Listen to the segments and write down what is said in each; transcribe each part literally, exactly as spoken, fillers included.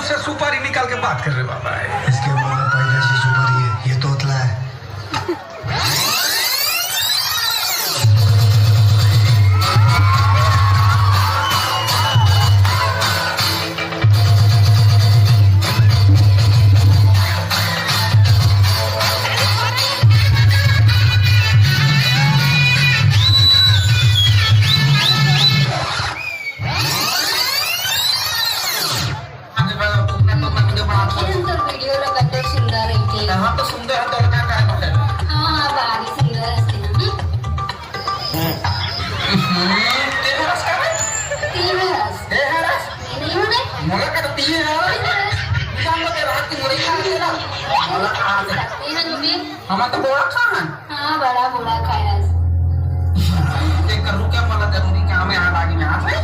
से सुपारी निकाल के बात कर रहे बाबा है। इसके मुंह में पैदाइशी सुपारी है, ये तोतला है। ये हम तो वीडियो ला कते सुंदर रहिथे। हाँ, तो सुंदर है, तो और क्या करे बता? हाँ, हाँ, बाहरी सुंदर हंसते हैं, हम्म? हम्म, ते हरस का रे? ते हरस। ते हरस? ये नहीं हो रे? मोला का तो ते हरस? जान लो, ते रात की मुरई खा के ना। मोला खा दे। ये हम भी हमन तो बोड़ा खान। हाँ, बड़ा बोड़ा खायस। ते करू क्या, मोला जरूरी काम है, हाथ आगे में हाथ ले।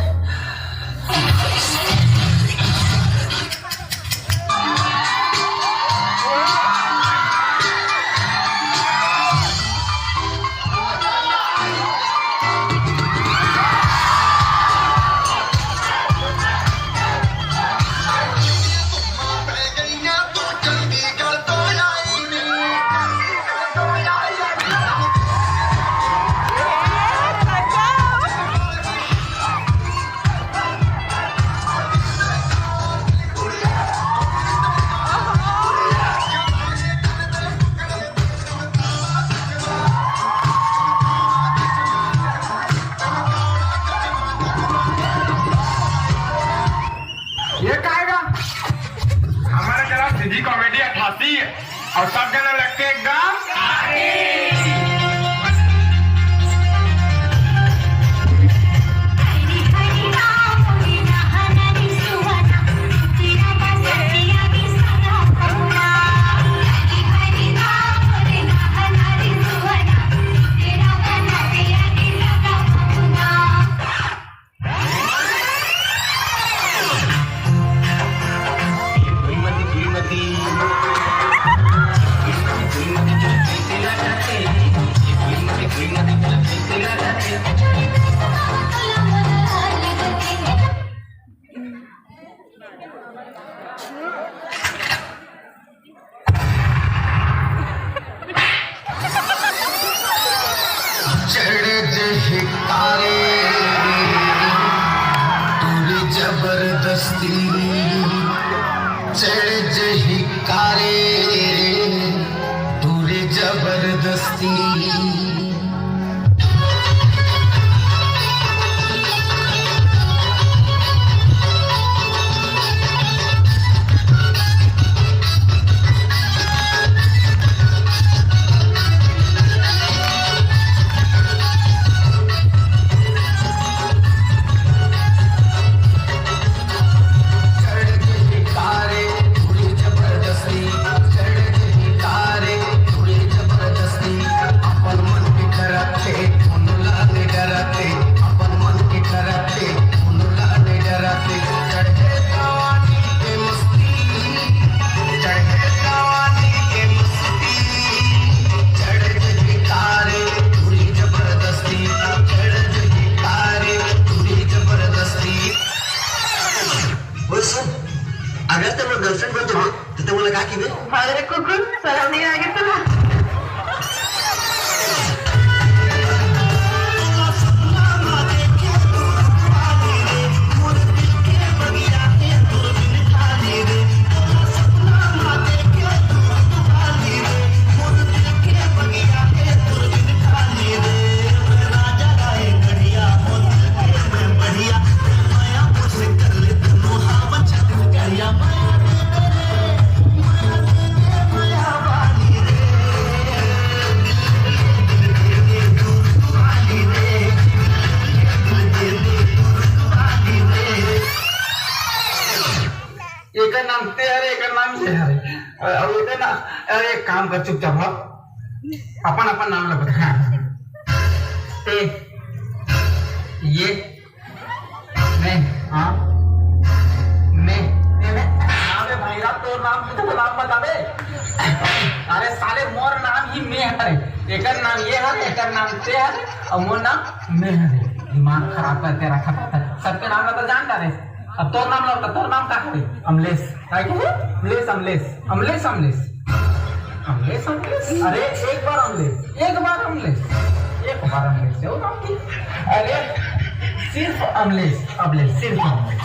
ये काय गा? हमारे जरा सीधी कॉमेडी अठासी है और सब जना लग के एकदम चढ़ जही तारे, टूरी जबरदस्ती। चढ़ जही तारे, टूरी जबरदस्ती। अगर ते मोर गर्लफ्रेंड बन जाबे, त ते मोला का कहिबे? अरे कुकुर, शरम नहीं आगे तुला? एकर नाम ते हरे, एकर नाम ये हरे। अउ एकर नाम, अरे एक काम कर, चुपचाप हो, अपन अपन नाम ला बता। हाँ। ते, ये, मैं, हाँ, मैं, मैं, मैं। अबे भाई साहब, तोर नाम की तो नाम बता बे। अरे साले, मोर नाम ही मैं हरे, एकर नाम ये हरे, एकर नाम ते हरे, अउ मोर नाम मैं हरे। दिमाग खराब करके रखा था, सबके नाम ला तो जान डारे। अब तोर नाम ला बता, तोर नाम का हरे? अमलेश। काय कहे? अमलेश, अमलेश, अमलेश, अमलेश। अमलेश, अमलेश। अरे, एक बार अमलेश, एक बार अमलेश, एक बार अमलेश, और नाम की? अरे, सिर्फ अमलेश, अमलेश, सिर्फ अमलेश।